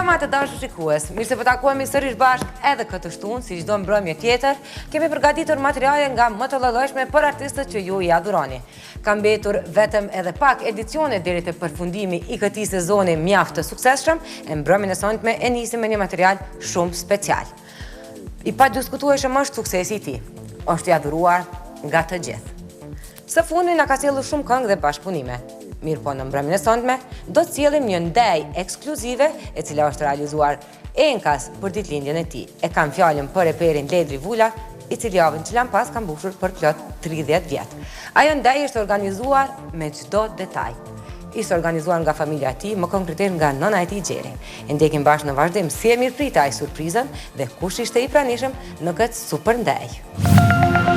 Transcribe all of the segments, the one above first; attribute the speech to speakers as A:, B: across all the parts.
A: Mirëmbrëma të dashur shikues, mirë se po takohemi sërish bashkë edhe këtë të shtunë, si çdo mbrëmje tjetër, kemi përgatitur materiale nga më të llojllojshme për artistët që ju i adhuroni. Ka mbetur vetëm edhe pak edicione deri te përfundimi i këtij sezoni mjaft të suksesshëm, e mbrëmjen e sontme e nisim me një material shumë special. I padiskutueshëm është suksesi i tij. Është i adhuruar nga të gjithë. Së fundmi na ka sjellur shumë këngë dhe bashkëpunime. Mirëpo në mbrëmjen e sontme do të sjellim një ndejë ekskluzive e cila është realizuar enkas për ditëlindjen e tij. E kam fjalën për reperin Ledri Vula, i cili javën që lamë pas ka mbushur përplot 30 vjet. Ajo ndejë është organizuar me çdo detaj. Ishte organizuar nga familja e tij, më konkretisht nga nëna e tij Gjeri. E ndjekim bashkë në vazhdim si e mirëpriti ai surprizën dhe kush ishte i pranishëm në këtë super ndejë.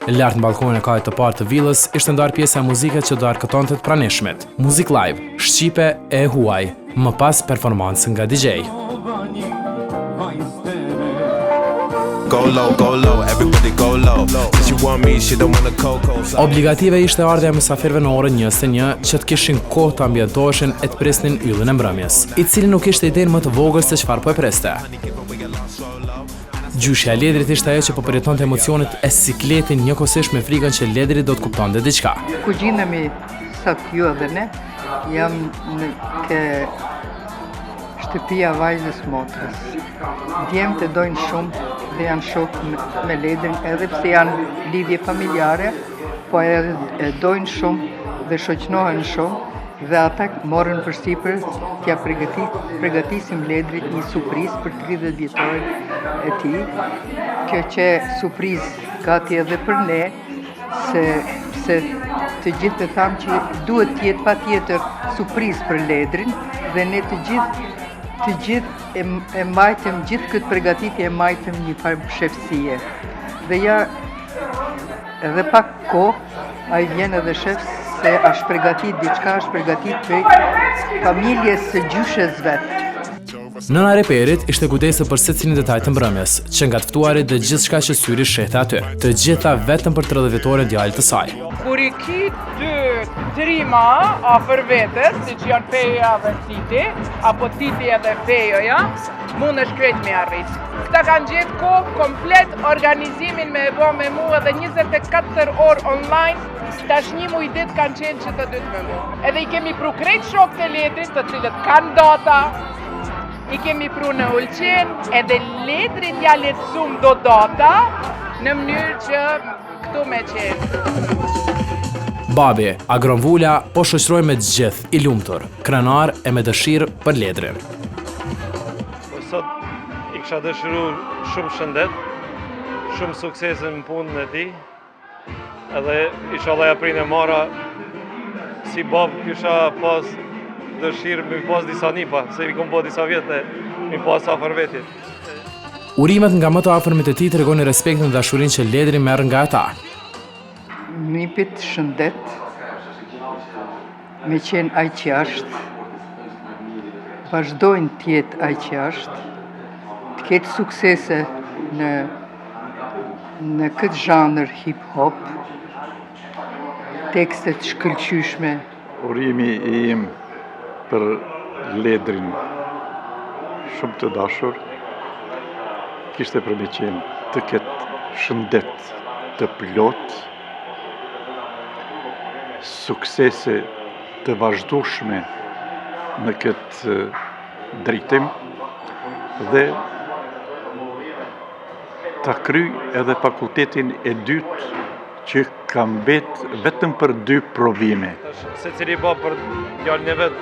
B: Lart në ballkonin e katit të parë të villës ishte ndarë pjesa e muzikës që do arkëtonte të pranishmit. Muzikë live, shqipe e huaj, më pas performancë nga DJ.
C: Go low, go low, everybody go low. Since you want me, she don't wanna coco.
B: Obligative ishte ardhja e mysafirëve në orën 21 që të kishin kohë të ambientoheshin e të prisnin yllin e mbrëmjes, i cili nuk kishte idenë më të vogël se çfarë po e priste. Gjyshja e Ledrit ishte ajo që po përjetonte emocionet e sikletin njëkohësisht me frikën që Ledri do të kuptonte diçka.
D: Ku gjindemi sot ju edhe ne, jam në ke shtëpia vajzës motrës. Djemtë e dojnë shumë dhe janë shok me Ledrin edhe pse janë lidhje familjare, po edhe e dojnë shumë dhe shoqnohen shumë dhe ata morën përsipër t'ja pregatisim Ledrit një surprizë për 30 vjetorin e tij. Kjo qe surprizë gati edhe për ne, se, se të gjithë e thamë që duhet të jetë patjetër surprizë për Ledrin dhe ne të gjithë të gjithë e, e majtëm gjithë këtë pregatitje e majtëm një farë fsheftësie. Dhe ja, edhe pak kohë, ai vjen edhe shef se është pregatit diçka, është pregatit prej familjes së gjyshes vet.
B: Nëna e reperit ishte kujdesur për secilin detaj të mbrëmjes, që nga të ftuarit dhe gjithçka që syri shihte aty. Të gjitha vetëm për 30 vjetorin e djalit të saj.
E: Kur i ki dy trima afër vetes, siç janë Feja dhe Titi, apo Titi edhe Fejoja, mundesh krejt me arrit. Këta kanë gjetë kohë komplet organizimin me e bo me mu edhe 24 orë online, tash një muj ditë kanë qenë që të dytë me mu. Edhe i kemi pru krejt shokët e Ledrit, të cilët kanë data, i kemi pru në Ulqin, edhe Ledrit ja lehtësum do data, në mënyrë që këtu me qenë.
B: Babi, Agron Vula, po shoqërohej me të gjithë, i lumtur, krenar e me dëshirë për Ledrin.
F: Po sot i kisha dëshiru shumë shëndet, shumë suksese në punën e tij, edhe ishalla ja prin e mara, si babë kisha pas dëshirë me pas disa nipa, se i kom bo disa vjet e mi pas afër vetit.
B: Urimet nga më të afërmit e tij tregonin respektin dhe dashurinë që Ledri merr nga ata.
D: Nipit shëndet, me qenë ai që është, vazhdojnë të jetë ai që është, të ketë suksese në në këtë zhanër hip hop, tekste të shkëlqyeshme.
G: Urimi i im për Ledrin shumë të dashur, kishte për me qenë të ketë shëndet të plotë. Suksese të vazhdueshme në këtë drejtim dhe ta kryj edhe fakultetin e dytë që ka mbet vetëm për dy provime.
F: Secili babë për djalin e vet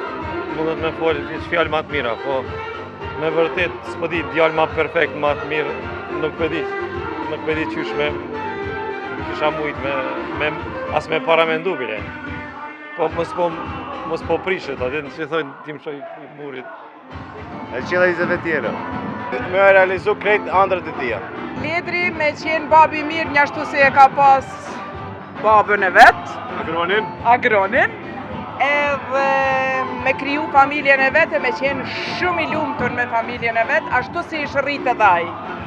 F: mundet me folë veç fjalë ma të mira, po me vërtet s'po di djalë ma perfekt, ma të mirë, nuk po di, nuk po di qysh me kisha mujt me, me as me paramendu bile. Po mos po mos po prishet, atë si thonë ti mshoj murit.
H: E qila i zëve tjera. Me realizu krejt andrrat e tija.
E: Ledri me qenë babë i mirë njashtu si e ka pas babën e vet.
H: Agronin.
E: Agronin. Edhe me kriju familjen e vet e me qenë shumë i lumtur me familjen e vet, ashtu si ish rrit edhe ai,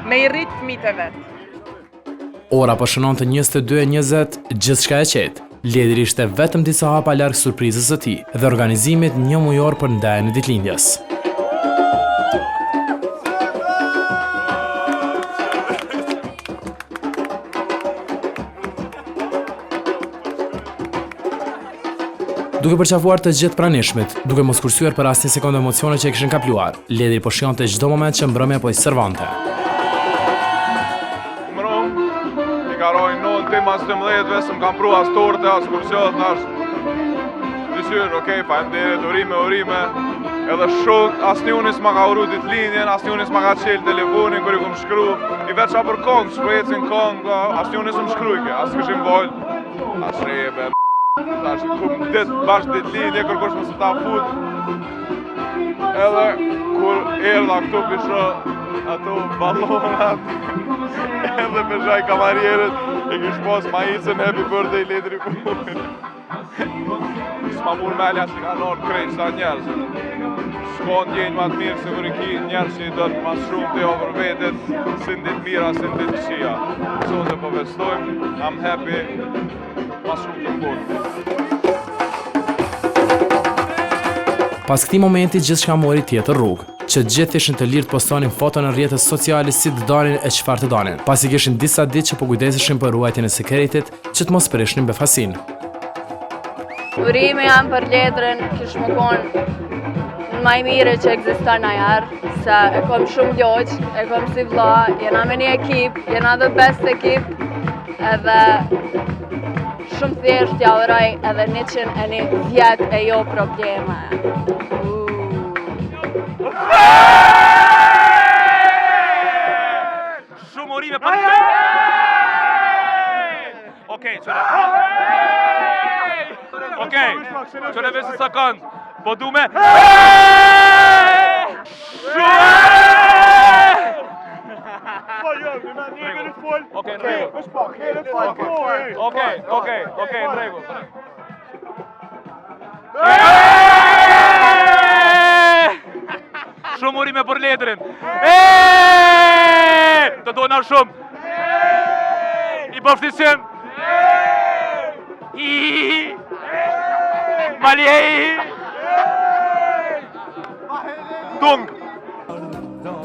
E: me i rrit fmijt e vet.
B: Ora po shënonte 22:20, gjithçka e qetë. Ledri ishte vetëm disa hapa larg surprizës së tij dhe organizimit njëmujor për ndejën e ditëlindjes. Duke përqafuar të gjithë pranishmit, duke mos kursyer për asnjë sekondë emocionet që e kishin kapluar, Ledri po shijonte çdo moment që mbrëmja po i servonte.
H: Mbrëm, i ka ra nëntë mas 12-ve, s'më kanë pru as torte, as kurgjo, thash, Dyshyr, okej, faleminderit, urime, urime. Edhe shok, asnjëni s'ma ka uru ditëlindjen, asnjëni s'ma ka çelë telefonin kur i kom shkru. I veça për kongë, s'po ecin kongë, asnjëni s'më shkrujke, as këshim volë. As rebe, tash kum dit bash ditëlindje kërkush mos ta fut. Edhe kur erdha këtu p'i shoh ato balonat edhe p'i shoh kamarierët e kish pas maicën happy birthday Ledri Punin. S'ma mur menja që kanë ardhë krejt qëta njerëz. S'ka ndjenjë ma të mirë se kur i ki njerëz që i don ma shumë të afër vetit, si në ditë mira, si në ditë këqija. Sonte po festojmë, I'm happy, ma shumë të botë.
B: Pas këtij momenti gjithçka mori tjetër rrugë, që gjithë ishin të lirë të postonin foto në rrjetet sociale si të donin e çfarë të donin, pasi kishin disa ditë që po kujdeseshin për ruajtjen e sekretit që të mos prishnin befasinë.
I: Urime janë për Ledrin, kish me konë ma i miri që ekziston najherë, se e kom shumë loqë, e kom si vla, jena me një ekip, jena the best ekip, edhe shumë thjesht ja uroj edhe 101 vjet e jo probleme.
F: Shumë urime për Okej, qëre. Okej, qëre veç një sekond. Po du me... Shumë! Okej, në rregull. Okej, okej, okej, në rregull. Shumë urime për Ledrin. Të dona shumë. I bëftisim. Mali
H: Tung.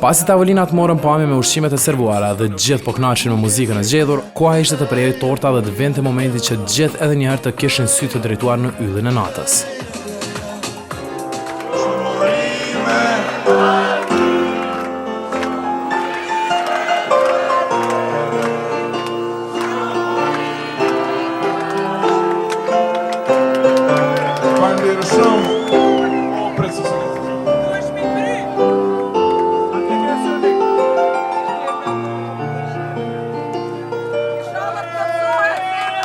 B: Pasi tavolinat morën pamje me ushqimet e servuara dhe gjithë po kënaqeshin me muzikën e zgjedhur, koha ishte të prehej torta dhe të vinte momenti që gjithë edhe një herë të kishin sytë të drejtuar në yllin e natës.
H: Faleminderit shumë. O, precizë.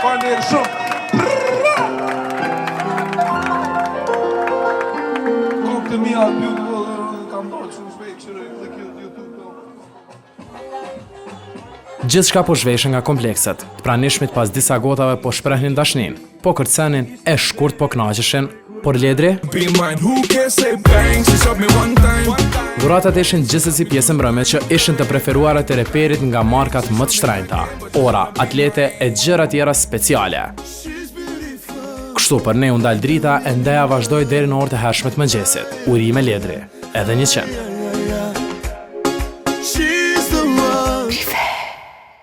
H: Faleminderit shumë. Kokë të mia, beautiful, kam dalë shumë shpejt, kështu dhe kjo YouTube.
B: Gjithçka po zhveshej nga komplekset. Të pranishmit pas disa gotave po shprehnin dashninë, po kërcenin e shkurt po kënaqeshin, por Ledri? Dhuratat ishin gjithsesi pjesë e mbrëmjes që ishin të preferuarat e reperit nga markat më të shtrenjta, ora, atlete e gjëra tjera speciale. Kështu për ne u ndal drita e ndeja vazhdoi deri në orët e hershme të mëngjesit. Urime Ledri, edhe 100.